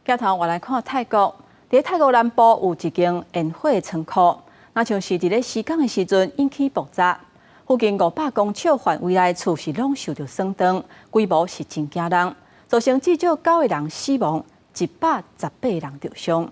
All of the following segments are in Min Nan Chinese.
鏡頭我來看泰國，佇泰國南部有一間煙火倉庫，若像是佇咧施工的時陣引起爆炸，附近500公尺範圍內厝是攏受著損斷，規模是真驚人，造成至少九個人死亡，118人著傷。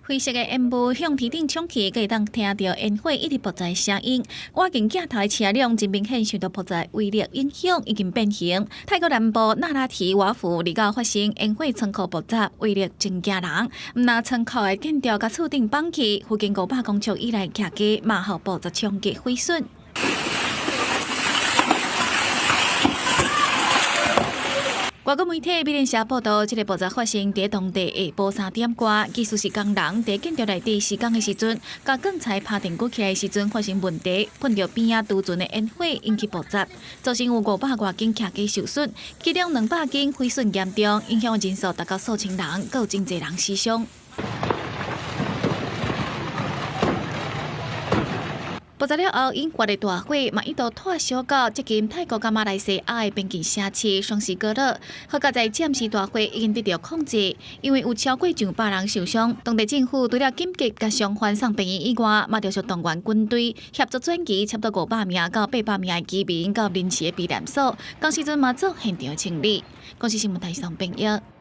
灰色的煙霧向天頂衝去，閣會當聽著煙火一直爆炸的聲音。倚近鏡頭的車輛真明顯受到爆炸威力影響，已經變形。泰國南部納拉提瓦府二九發生煙火倉庫爆炸，威力真驚人。毋但倉庫的建築佮厝頂崩去，附近500公尺以內徛家嘛予爆炸衝擊毀損。外國媒體美聯社報道，這個爆炸發生佇當地下晡3點外，技術是工人佇建築內底施工的時陣，共鋼材拍電鋸起來的時陣發生問題，噴著邊仔儲存的煙火引起爆炸，造成有500外間徛家受損，其中200間毀損嚴重，影響人數達到數千人，閣有真濟人死傷。爆炸了後引發的大火，嘛一度拖燒到接近泰國佮馬來西亞的邊境城市雙溪哥樂。好佳哉暫時大火已經得著控制，因為有超過上百人受傷。當地政府除了緊急共傷患送病院以外，嘛著動員軍隊協助轉移差不多500名到800名的居民到臨時的避難所。仝時陣嘛做現場清理。公視新聞台上編譯。